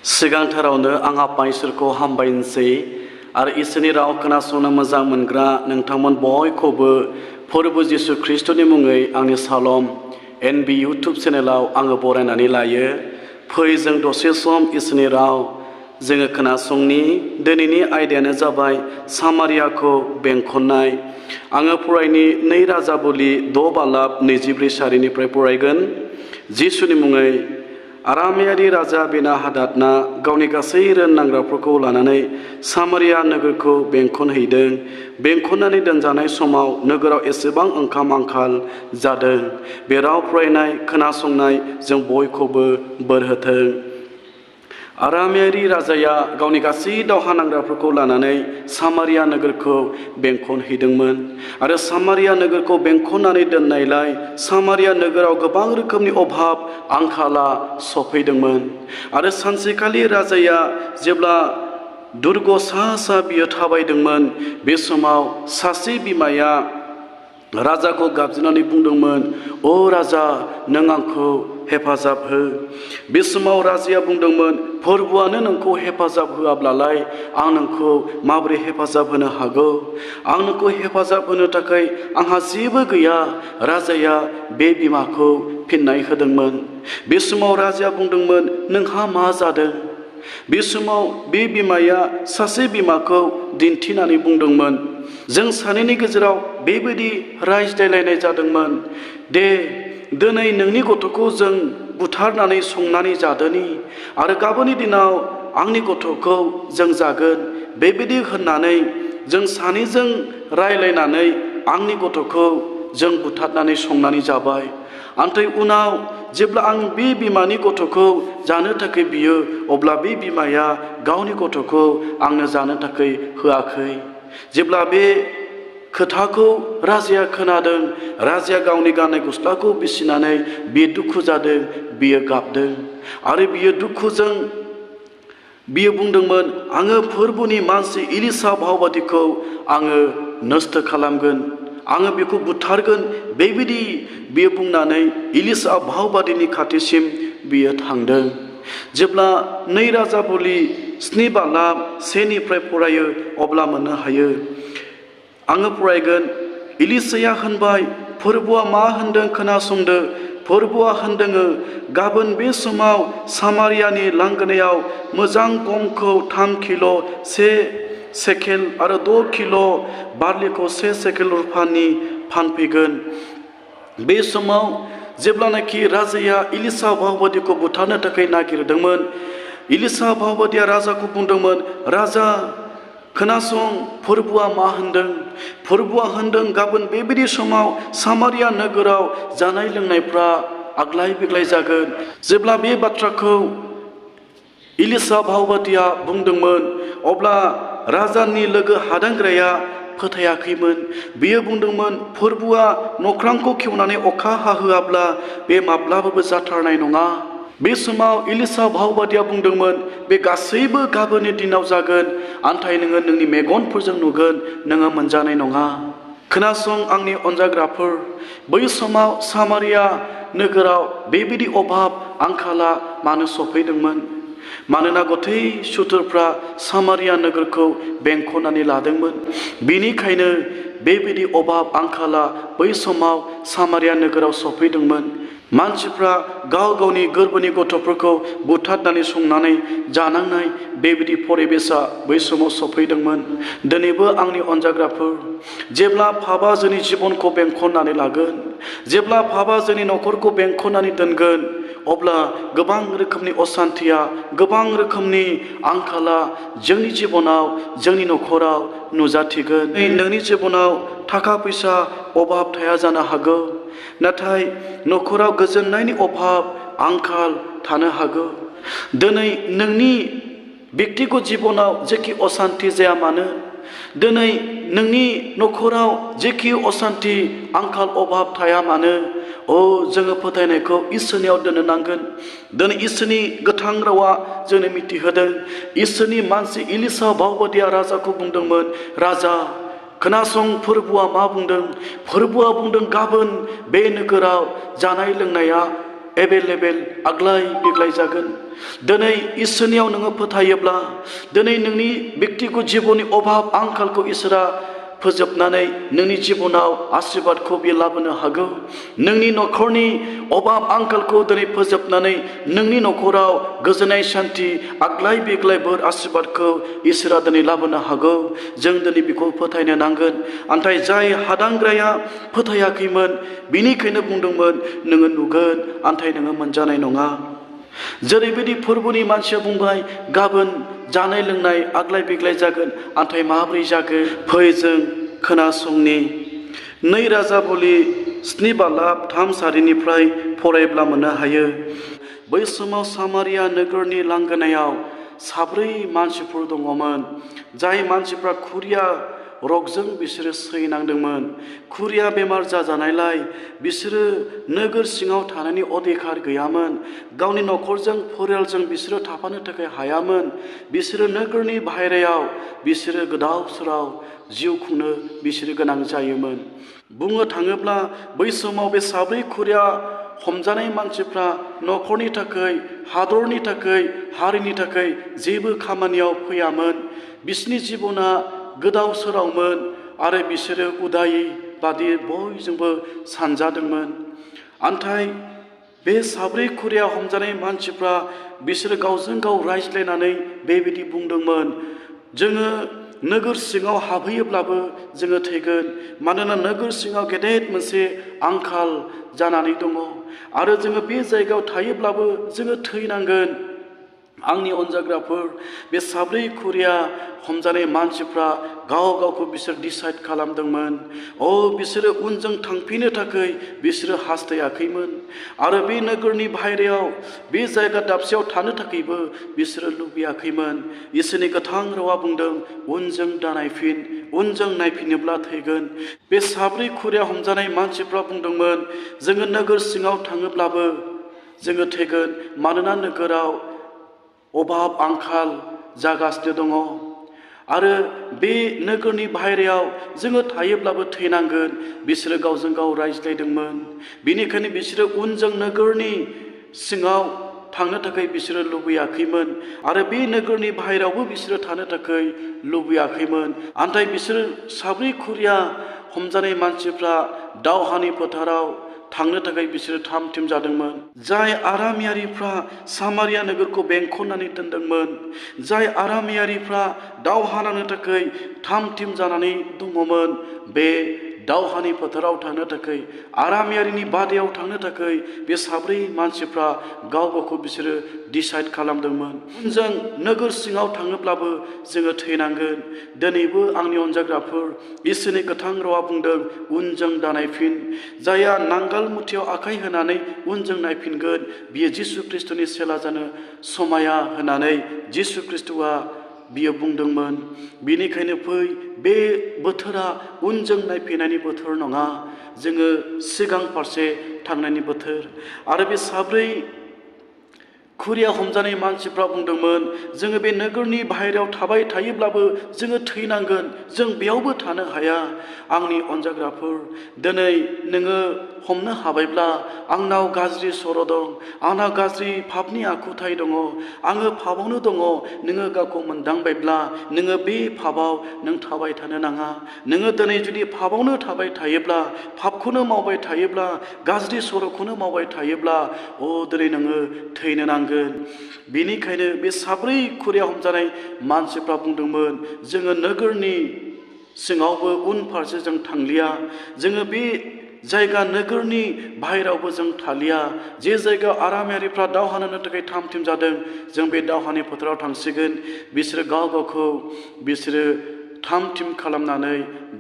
सिगांथारावनो आं आफा इसोरखौ हामबायनोसै आरो इसोरनि राव खोनासंनो मोजां मोनग्रा नोंथांमोन बयखौबो फोरबो जिसु ख्रिस्टनि मुङै आंनि सालम एनबि इउटुब चेनेलाव आङो बरायनानै लायो। फै जों दसे सम इसोरनि राव जोङो खोनासंनि। दिनैनि आयदायानो जाबाय सामारियाखौ बेंखननाय। आङो फरायनि 2 राजाबलि 6 बालाब 24 सारिनिफ्राय फरायगोन। जिसुनि मुङै आरामियारि राजा बेना-हादादना गावनि गासै रोंनांग्राफोरखौ लानानै सामारिया नोगोरखौ बेंखनहैदों। बेंखननानै दोनजानाय समाव नोगोराव एसेबां ओंखाम आंखाल जादों। बे राव फरायनाय खोनासंनाय जों बयखौबो बोर होथों। आरामियारि राजाया गावनि गासै दावहा नांग्राफोरखौ लानानै सामारिया नोगोरखौ बेंखनहैदोंमोन आरो सामारिया नोगोरखौ बेंखननानै दोननायलाय सामारिया नोगोराव गोबां रोखोमनि अभाब आंखाला सफैदोंमोन। आरो सानसेखालि राजाया जेब्ला दुर्ग सा बियो थाबायदोंमोन, बे समाव सासे बिमाया राजाखौ गाबज्रिनानै बुंदोंमोन, "ओ राजा, नों आंखौ हेफाजाब हो।" बे समाव राजाया बुंदोंमोन, "फोरबोआनो नोंखौ हेफाजाब होआब्लालाय आं नोंखौ माबोरै हेफाजाब होनो हागौ? आं नोंखौ हेफाजाब होनो थाखाय आंहा जेबो गैया।" राजाया बे बिमाखौ फिननाय होदोंमोन। बे समाव राजाया बुंदोंमोन, "नोंहा मा जादों?" बे समाव बे बिमाया सासे बिमाखौ दिन्थिनानै बुंदोंमोन, "जों सानैनि गेजेराव बेबायदि रायज्लायलायनाय जादोंमोन दे, दिनै नोंनि गथ'खौ जों बुथारनानै संनानै जादोनि आरो गाबोननि दिनाव आंनि गथ'खौ जों जागोन। बेबायदि होननानै जों सानैजों रायलायनानै आंनि गथ'खौ जों बुथारनानै संनानै जाबाय। नाथाय उनाव जेब्ला आं बे बिमानि गथ'खौ जानो थाखाय बियो, अब्ला बे बिमाया गावनि गथ'खौ आंनो जानो थाखाय होआखै।" जेब्ला बे खोथाखौ राजाया खोनादों, राजाया गावनि गाननाय गस्लाखौ बिसिनानै बियो दुखु जादों, बियो गाबदों आरो बियो दुखुजों बियो बुंदोंमोन, "आङो फोरबोनि मानसि इलिसा भावबादिखौ आङो नस्थ' खालामगोन, आङो बेखौ बुथारगोन।" बेबायदि बियो बुंनानै इलिसा भावबादिनि खाथिसिम बियो थांदों। जेब्ला 2 राजाबलि 7 बालाब 1निफ्राय फरायो अब्ला मोननो हायो। आङो फरायगोन। इलिसाया होनबाय, "फोरबोआ मा होनदों खोनासंदो। फोरबोआ होनदोङो, गाबोन बे समाव सामारियानि लांगोनायाव मोजां गमखौ 3 किल' 1 सेकेल आरो 6 किल' बार्लिखौ 1 सेकेल रुफानि फानफैगोन।" बे समाव जेब्लानाखि राजाया इलिसा भावबादिखौ बुथारनो थाखाय नागिरदोंमोन, इलिसा भावबादिया राजाखौ बुंदोंमोन, "राजा, खोनासं, फोरबोआ मा होनदों? फोरबोआ होनदों, गाबोन बेबायदि समाव सामारिया नोगोराव जानाय लोंनायफ्रा आग्लाय बिग्लाय जागोन।" जेब्ला बे बाथ्राखौ इलिसा भावबादिया बुंदोंमोन, अब्ला राजानि लोगो हादांग्राया फोथायाखैमोन। बियो बुंदोंमोन, "फोरबोआ नख्रांखौ खेवनानै अखा हाहोआब्ला बे माब्लाबाबो जाथारनाय नङा।" बे समाव इलिसा भावबादिया बुंदोंमोन, "बे गासैबो गाबोननि दिनाव जागोन, नाथाय नोङो नोंनि मेगनफोरजों नुगोन, नोङो मोनजानाय नङा।" खोनासं आंनि अनजाग्राफोर, बै समाव सामारिया नोगोराव बेबायदि अभाब आंखाला मानो सफैदोंमोन? मानोना गथै सुथुरफ्रा सामारिया नोगोरखौ बेंखननानै लादोंमोन। बेनिखायनो बेबायदि अभाब आंखाला बै समाव सामारिया नोगोराव सफैदोंमोन। मानसिफ्रा गाव गावनि गोरबोनि गथ'फोरखौ बुथारनानै संनानै जानांनाय बेबायदि परिबेसा बै समाव सफैदोंमोन। दिनैबो आंनि अनजाग्राफोर, जेब्ला पापआ जोंनि जिबनखौ बेंखननानै लागोन, जेब्ला पापआ जोंनि न'खरखौ बेंखननानै दोनगोन, अब्ला गोबां रोखोमनि असान्थिया, गोबां रोखोमनि आंखाला जोंनि जिबनाव, जोंनि न'खराव नुजाथिगोन। नोंनि जिबनाव थाखा फैसा अभाब थाया जानो हागौ, नाथाय न'खराव गोजोननायनि अभाब आंखाल थानो हागौ। दिनै नोंनि बेक्तिगत जिबनाव जेखि असान्थि जाया मानो, दिनै नोंनि न'खराव जेखि असान्थि आंखाल अभाब थाया मानो, जोङो फोथायनायखौ इसोरनियाव दोननो नांगोन। दिनै इसोरनि गोथां रावा जोंनो मिथिहोदों। इसोरनि मानसि इलिसा भावबादिया राजाखौ बुंदोंमोन, "राजा, खोनासं, फोरबोआ मा बुंदों? फोरबोआ बुंदों, गाबोन बे नोगोराव जानाय लोंनाया एभेलेबेल आग्लाय बिग्लाय जागोन। दिनै इसोरनियाव नोङो फोथायोब्ला दिनै नोंनि बेक्तिगत जिबननि अभाब आंखालखौ इसोरा फोजोबनानै नोंनि जिबनाव आशीर्बादखौ बियो लाबोनो हागौ। नोंनि न'खरनि अभाब आंखालखौ दिनै फोजोबनानै नोंनि न'खराव गोजोननाय शान्ति आग्लाय बिग्लाय बोर आशीर्बादखौ इसोरा दिनै लाबोनो हागौ। जों दिनै बेखौ फोथायनो नांगोन। नाथाय जाय हादांग्राया फोथायाखैमोन बिनिखायनो बुंदोंमोन नोङो नुगोन नाथाय नोङो मोनजानाय नङा। जेरैबायदि फोरबोनि मानसिया बुंबाय गाबोन जानाय लोंनाय आग्लाय बिग्लाय जागोन नाथाय माबोरै जागोन? फै जों खोनासंनि 2 राजाबलि 7:3 फरायब्ला मोननो हायो। बै समाव सामारिया नोगोरनि लांगोनायाव 4 मानसिफोर दङमोन। जाय मानसिफ्रा खुरिया रगजों बिसोरो सैनांदोंमोन। खुरिया बेमार जाजानायलाय बिसोरो नोगोर सिङाव थानायनि अधिकार गैयामोन। गावनि न'खरजों फरियालजों बिसोरो थाफानो थाखाय हायामोन। बिसोरो नोगोरनि बाहेरायाव बिसोरो गोदाव सोराव जिउ खुंनो बिसोरो गोनां जायोमोन। बुंनो थाङोब्ला बै समाव बे 4 खुरिया हमजानाय मानसिफ्रा न'खरनि थाखाय हादरनि थाखाय हारिनि थाखाय जेबो खामानियाव फैयामोन। बिसोरनि जिबना गोदाव सोरावमोन आरो बिसोरो उदायि बादि बयजोंबो सानजादोंमोन। नाथाय बे 4 खुरिया हमजानाय मानसिफ्रा बिसोरो गावजों गाव रायज्लायनानै बेबायदि बुंदोंमोन जोङो नोगोर सिङाव हाबहैयोब्लाबो जोङो थैगोन। मानोना नोगोर सिङाव गेदेर मोनसे आंखाल जानानै दङ आरो जोङो बे जायगायाव थायोब्लाबो जोङो थैनांगोन। आंनि अनजाग्राफोर बे 4 खुरिया हमजानाय मानसिफ्रा गाव गावखौ बिसोर डिसाइड खालामदोंमोन। बिसोरो उनजों थांफिननो थाखाय बिसोरो हास्थायाखैमोन आरो बे नोगोरनि बाहेरायाव बे जायगा दाबसेयाव थानो थाखायबो बिसोरो लुबैयाखैमोन। इसोरनि गोथां रावा बुंदों उनजों दानायफिन, उनजों नायफिनोब्ला थैगोन। बे 4 खुरिया हमजानाय मानसिफ्रा बुंदोंमोन जोङो नोगोर सिङाव थाङोब्लाबो जोङो थैगोन। मानोना नोगोराव अभाब आंखाल जागासिनो दङ आरो बे नोगोरनि बाहेरायाव जोङो थायोब्लाबो थैनांगोन। बिसोरो गावजों गाव रायज्लायदोंमोन। बेनिखायनो बिसोरो उनजों नोगोरनि सिङाव थांनो थाखाय बिसोरो लुबैयाखैमोन आरो बे नोगोरनि बाहेरायावबो बिसोरो थानो थाखाय लुबैयाखैमोन। नाथाय बिसोरो 4 खुरिया हमजानाय मानसिफ्रा दावहानि फोथाराव थांनो थाखाय बिसोरो थाम थिम जादोंमोन। जाय आरामियारिफ्रा सामारिया नोगोरखौ बेंखननानै दोनदोंमोन, जाय आरामियारिफ्रा दावहा नांनो थाखाय थाम थिम जानानै दङमोन, बे दावहानि फोथाराव थांनो थाखाय आरामियारिनि बादायाव थांनो थाखाय बे 4 मानसिफ्रा गाव गावखौ बिसोरो डिसाइड खालामदोंमोन। जों नोगोर सिङाव थाङोब्लाबो जोङो थैनांगोन। दिनैबो आंनि अनजाग्राफोर इसोरनि गोथां रावा बुंदों उनजों दानायफिन। जायहा नांगाल मुथियाव आखाइ होनानै उनजों नायफिनगोन बियो जिसु ख्रिस्ट'नि चेला जानो समाया होननानै जिसु ख्रिस्ट'आ बियो बुंदोंमोन। बिनिखायनो फै, बे बोथोरा उनजों नायफिननायनि बोथोर नङा, जोङो सिगां फारसे थांनायनि बोथोर। आरो बे 4 खुरिया हमजानाय मानसिफ्रा बुंदोंमोन जोङो बे नोगोरनि बाहेरायाव थाबाय थायोब्लाबो जोङो थैनांगोन, जों बेयावबो थानो हाया। आंनि अनजाग्राफोर दिनै नोङो हमनो हाबायब्ला आंनाव गाज्रि सर' दं, आंनाव गाज्रि पापनि आखुथाय दङ, आङो पापावनो दङ, नोङो गावखौ मोनदांबायब्ला नोङो बे पापाव नों थाबाय थानो नाङा। नोङो दिनै जुदि पापावनो थाबाय थायोब्ला, पापखौनो मावबाय थायोब्ला, गाज्रि सर'खौनो मावबाय थायोब्ला दिनै नोङो थैनो नांगोन। बेनिखायनो बे 4 खुरिया हमजानाय मानसिफ्रा बुंदोंमोन जोङो नोगोरनि सिङावबो उनफारसे जों थांलिया, जोङो बे जायगा नोगोरनि बाहेरायावबो जों थालिया। जे जायगायाव आरामियारिफ्रा दावहा नांनो थाखाय थाम थिम जादों जों बे दावहानि फोथाराव थांसिगोन। बिसोरो गाव गावखौ बिसोरो थाम थिम खालामनानै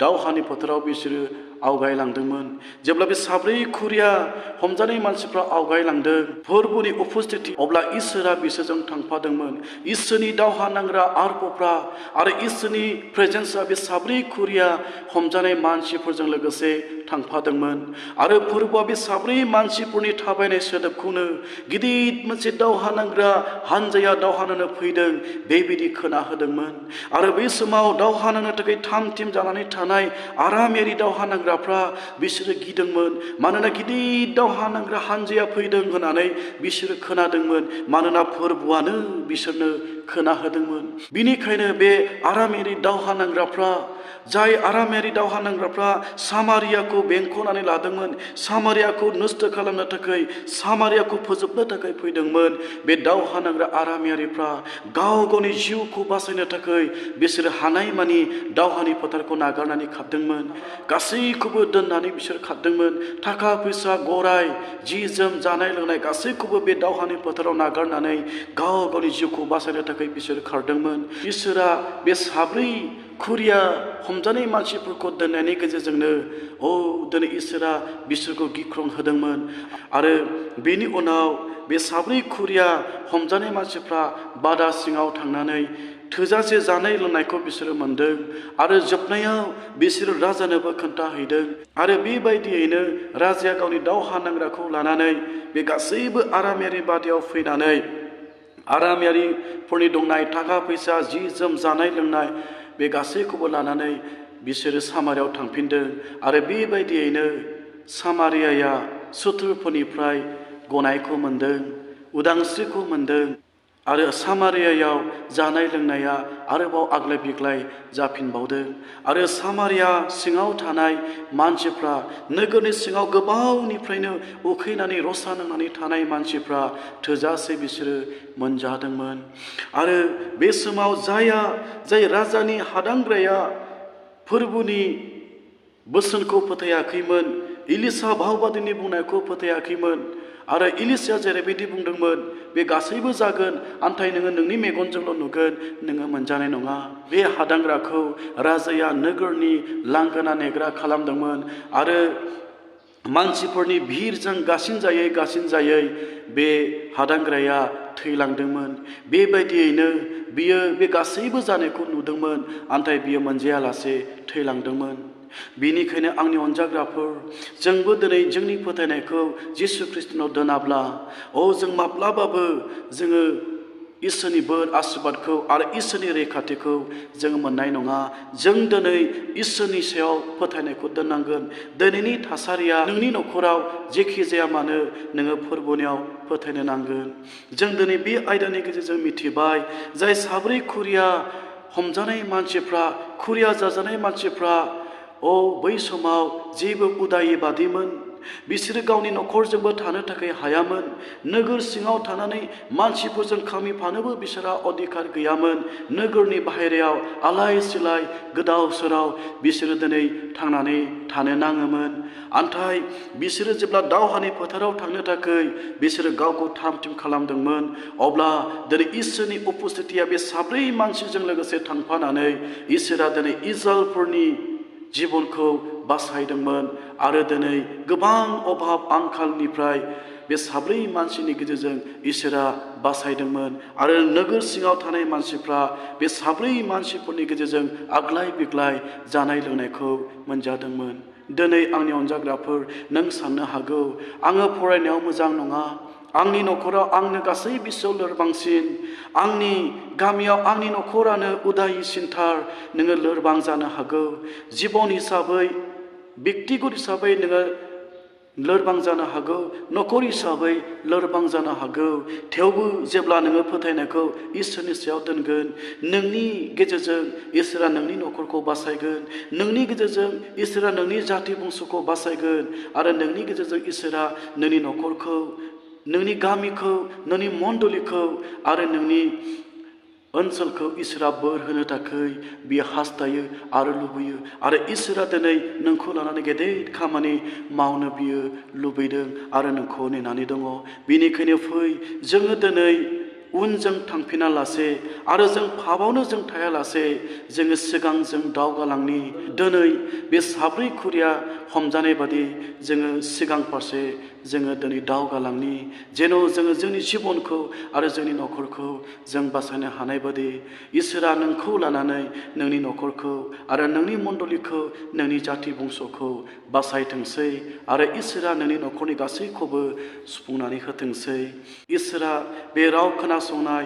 दावहानि फोथाराव बिसोरो आवगायलांदोंमोन। जेब्ला बे 4 खुरिया हमजानाय मानसिफ्रा आवगायलांदों फोरबोनि उपस्थिति, अब्ला इसोरा बिसोरजों थांफादोंमोन। इसोरनि दावहा नांग्रा आर्पफ्रा आरो इसोरनि प्रेजेन्सआ बे 4 खुरिया हमजानाय मानसिफोरजों लोगोसे थांफादोंमोन आरो फोरबोआ बे साब्रै मानसिफोरनि थाबायनाय सोदोबखौनो गिदिर मोनसे दावहा नांग्रा हानजाया दावहा नांनो फैदों बेबायदि खोनाहोदोंमोन आरो बे समाव दावहा नांनो थाखाय थाम थिम जानानै थानाय आरामियारि दावहा नांग्राफ्रा बिसोरो गिदोंमोन मानोना गिदिर दावहा नांग्रा हानजाया फैदों होननानै बिसोरो खोनादोंमोन मानोना फोरबोआनो बिसोरनो खोनाहोदोंमोन। बिनिखायनो बे आरामियारि दावहा नांग्राफ्रा जाय आरामियारि दावहा नांग्राफ्रा सामारियाखौ बेंखनानै लादोंमोन, सामारियाखौ नस्थ खालामनो थाखाय, सामारियाखौ फोजोबनो थाखाय फैदोंमोन, बे दावहा नांग्रा आरामियारिफ्रा गाव गावनि जिउखौ बासायनो थाखाय बिसोरो हानायमानि दावहानि फोथारखौ नागारनानै खारदोंमोन। गासैखौबो दोननानै बिसोर खारदोंमोन। थाखा फैसा, गराय, जि जोम, जानाय लोंनाय गासैखौबो बे दावहानि फोथाराव नागारनानै गाव गावनि जिउखौ बासायनो थाखाय बिसोर खारदोंमोन। इसोरा बे साब्रै खुरिया हमजानाय मानसिफोरखौ दोननायनि गेजेरजोंनो दिनै इसोरा बिसोरखौ गिख्रंहोदोंमोन आरो बेनि उनाव बे साब्रै खुरिया हमजानाय मानसिफ्रा बादा सिङाव थांनानै थोजासे जानाय लोंनायखौ बिसोरो मोनदों आरो जोबनायाव बिसोरो राजानोबो खोन्थाहैदों आरो बेबायदियैनो राजाया गावनि दावहा नांग्राखौ लानानै बे गासैबो आरामियारि बादायाव फैनानै आरामियारिफोरनि दंनाय थाखा फैसा, जि जोम, जानाय लोंनाय बे गासैखौबो लानानै बिसोरो सामारियाव थांफिनदों आरो बेबायदियैनो सामारियाया सुथुरफोरनिफ्राय गनायखौ मोनदों, उदांस्रिखौ मोनदों आरो सामारियायाव जानाय लोंनाया आरोबाव आग्लाय बिग्लाय जाफिनबावदों आरो सामारिया सिङाव थानाय मानसिफ्रा, नोगोरनि सिङाव गोबावनिफ्रायनो उखैनानै रसा नांनानै थानाय मानसिफ्रा थोजासे बिसोरो मोनजादोंमोन आरो बे समाव जाय राजानि हादांग्राया फोरबोनि बोसोनखौ फोथायाखैमोन, इलिसा भावबादिनि बुंनायखौ फोथायाखैमोन आरो इलिसाया जेरैबायदि बुंदोंमोन बे गासैबो जागोन, नाथाय नोङो नोंनि मेगनजोंल' नुगोन, नोङो मोनजानाय नङा। बे हादांग्राखौ राजाया नोगोरनि लांगोना नेग्रा खालामदोंमोन आरो मानसिफोरनि भिरजों गासिन जायै बे हादांग्राया थैलांदोंमोन। बेबायदियैनो बियो बे गासैबो जानायखौ नुदोंमोन, नाथाय बियो मोनजायालासे थैलांदोंमोन। बेनिखायनो आंनि अनजाग्राफोर, जोंबो दिनै जोंनि फोथायनायखौ जिसु ख्रिस्टनाव दोनाब्ला जों माब्लाबाबो जोङो इसोरनि बोर आशीर्बादखौ आरो इसोरनि रैखाथिखौ जों मोननाय नङा। जों दिनै इसोरनि सायाव फोथायनायखौ दोननांगोन। दिनैनि थासारिया नोंनि न'खराव जेखि जाया मानो नोङो फोरबोनियाव फोथायनो नांगोन। जों दिनै बे आयदानि गेजेरजों मिथिबाय, जाय साब्रै खुरिया हमजानाय मानसिफ्रा, खुरिया जाजानाय मानसिफ्रा बै समाव जेबो उदायि बादिमोन। बिसोरो गावनि न'खरजोंबो थानो थाखाय हायामोन। नोगोर सिङाव थानानै मानसिफोरजों खामिफानोबो बिसोरहा अधिकार गैयामोन। नोगोरनि बाहेरायाव आलाय सिलाय गोदाव सोराव बिसोरो दिनै थांनानै थानो नाङोमोन। नाथाय बिसोरो जेब्ला दावहानि फोथाराव थांनो थाखाय बिसोरो गावखौ थाम थिम खालामदोंमोन, अब्ला दिनै इसोरनि उपस्थितिया बे साब्रै मानसिजों लोगोसे थांफानानै इसोरा दिनै इस्राएलफोरनि जिबनखौ बासायदोंमोन आरो दिनै गोबां अभाब आंखालनिफ्राय बे साब्रै मानसिनि गेजेरजों इसोरा बासायदोंमोन आरो नोगोर सिङाव थानाय मानसिफ्रा बे साब्रै मानसिफोरनि गेजेरजों आग्लाय बिग्लाय जानाय लोंनायखौ मोनजादोंमोन। दिनै आंनि अनजाग्राफोर, नों साननो हागौ, आङो फरायनायाव मोजां नङा, आंनि न'खराव आंनो गासै बिसोआव लोरबांसिन, आंनि गामियाव आंनि न'खरानो उदायिसिनथार। नोङो लोरबां जानो हागौ, जिबन हिसाबै, बेक्तिगत हिसाबै नोङो लोरबां जानो हागौ, न'खर हिसाबै लोरबां जानो हागौ। थेवबो जेब्ला नोङो फोथायनायखौ इसोरनि सायाव दोनगोन, नोंनि गेजेरजों इसोरा नोंनि न'खरखौ बासायगोन, नोंनि गेजेरजों इसोरा नोंनि जाथि बंस'खौ बासायगोन आरो नोंनि गेजेरजों इसोरा नोंनि न'खरखौ, नोंनि गामिखौ, नोंनि मण्डलिखौ आरो नोंनि ओनसोलखौ इसोरा बोर होनो थाखाय बियो हास्थायो आरो लुबैयो आरो इसोरा दिनै नोंखौ लानानै गेदेर खामानि मावनो बियो लुबैदों आरो नोंखौ नेनानै दङ। बेनिखायनो फै, जोङो दिनै उनजों थांफिना लासे आरो जों फाबावनो जों थायालासे जोङो सिगां जों दावगालांनि। दिनै बे साब्रै खुरिया हमजानाय बादि जोङो सिगां फारसे जोङो दिनै दावगालांनि जेन' जोङो जोंनि जिबनखौ आरो जोंनि न'खरखौ जों बासायनो हानाय बादि इसोरा नोंखौ लानानै नोंनि न'खरखौ आरो नोंनि मण्डलिखौ नोंनि जाथि बंस'खौ बासायथोंसै आरो इसोरा नोंनि न'खरनि गासैखौबो सुफुंनानै होथोंसै। इसोरा बे राव खोनासंनाय